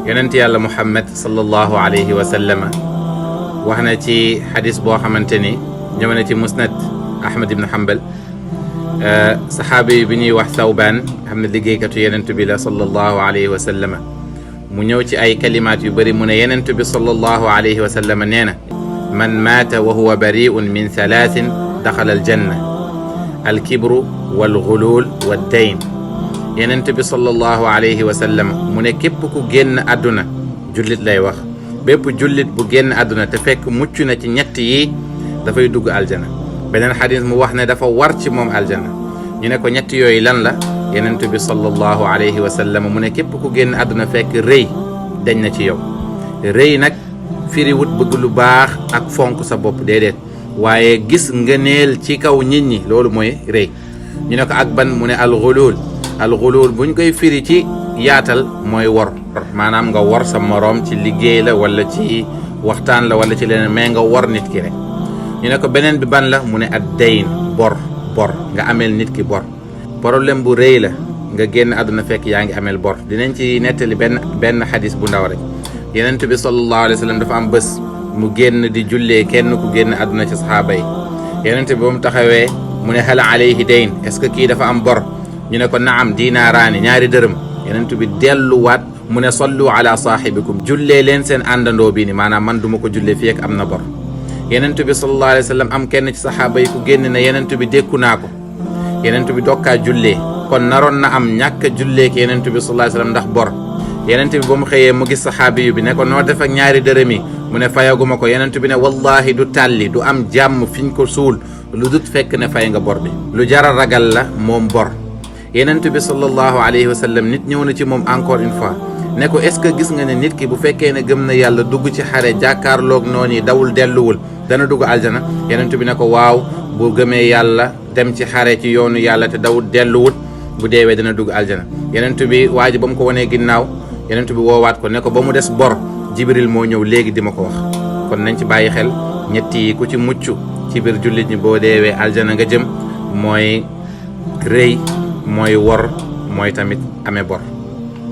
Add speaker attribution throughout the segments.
Speaker 1: yonent yàlla Muhammad sallallahu alayhi wa sallam wax na ci xadis boo xamante ni ñëw na ci musnad Ahmad ibn Hanbal saxaabi bi ñuy wax Thawbaan xam ne liggéeykatu yonent bi la sallallahu alayhi wa sallam mu ñëw ci ay kalimaat yu bëri mu ne yonent bi sallallahu alayhi wa sallam nee na man maata wa huwa bari'un min thalathin daxala aljanna alkibru walxuluul waddayn yonent bi sallallahu alayhi wa sallam mu ne képp ku génn àdduna jullit lay wax bépp jullit bu génn àdduna te fekk mucc na ci ñett yi dafay dugg aljana beneen xadis mu wax ne dafa war ci moom aljana ñu ne ko ñett yooyu lan la yonent bi sallallahu alayhi wa sallam mu ne képp ku génn àdduna fekk rëy dañ na ci yow rëy nag firiwut bëgg lu baax ak fonk sa bopp déedéet waaye gis ngëneel ci kaw nit ñi loolu mooy rëy ñu ne ko ak ban mu ne alxuluul buñ koy firi ci yaatal mooy wor maanaam nga wor sa moroom ci liggéey la wala ci waxtaan la wala ci leneen mais nga wor nit ki rek ñu ne ko beneen bi ban la mu ne ad dayn bor nga ameel nit ki bor problème bu rëy la nga génn àdduna fekk yaa ngi ameel bor dinañ ci nettali benn xadis bu ndaw rek yonent bi sallallahu alayhi wa sallam dafa am bés mu génn di jullee kenn ku génn àdduna ci saxaaba yi yonent bi ba mu taxawee mu ne hal alayhi dayn est-ce que kii dafa am bor ñu ne ko naam diinaaraani ñaari dërëm yonent bi delluwaat mu ne sallu ala saahibikum jullee leen seen àndandoo bi ni maanaam man duma ko jullee fii ak am na bor yonent bi sallallahu alayhi wa sallam am kenn ci saxaaba yi ku génn ne yonent bi dékku naa ko yonent bi dokkaa jullee kon naroon na am ñàkk a jullee ki yonent bi sallallahu alayhi wa sallam ndax bor yonent bi ba mu xëyee mu gis saxaabi yu bi ne ko noo def ak ñaari dërëm yi mu ne fayaguma ko yonent bi ne wallahi du tàlli du am jàmm fiñ ko suul lu dut fekk ne fay nga bor bi lu jara ragal la moom bor yonent bi sallallahu alayhi wa sallam nit ñëw na ci moom encore une fois ne ko est-ce que gis nga ne nit ki bu fekkee ne gëm na yàlla dugg ci xare jàkkaarloog noonu yi dawul delluwul dana dugg aljana yonent bi ne ko waaw bu gëmee yàlla dem ci xare ci yoonu yàlla te dawul delluwul bu deewee dana dugg aljana yonent bi waa ji ba mu ko wanee ginnaaw yonent bi woowaat ko ne ko ba mu des bor jibril moo ñëw léegi di ma ko wax kon nañ ci bàyyi xel ñett yi ku ci mucc ci biir jullit ñi boo deewee aljana nga jëm mooy rëy mooy wor mooy tamit amee bor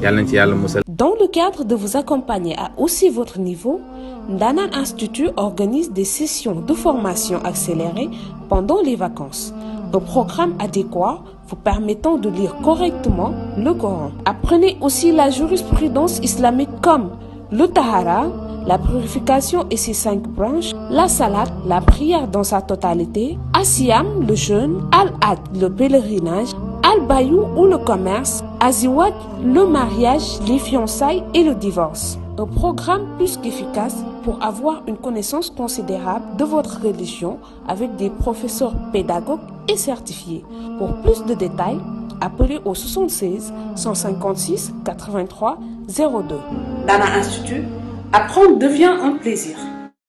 Speaker 1: yàlla nañ ci yàlla musal.
Speaker 2: Dans le cadre de vous accompagner à hausser votre niveau, Ndaanaan Institut organise des sessions de formation accélérée pendant les vacances. Un programme adéquat vous permettant de lire correctement le Coran. Apprenez aussi la jurisprudence islamique comme le tahara, la purification et ses 5 branches, la salate, la prière dans sa totalité, As-Siyam, le jeûne, Al-Hajj, le pèlerinage, Al-Bayou ou le commerce, Aziwaj, le mariage, les fiançailles et le divorce. Un programme plus qu'efficace pour avoir une connaissance considérable de votre religion avec des professeurs pédagogues et certifiés. Pour plus de détails, appelez au 76 156 83 02. Ndaanaan Institut, apprendre devient un plaisir.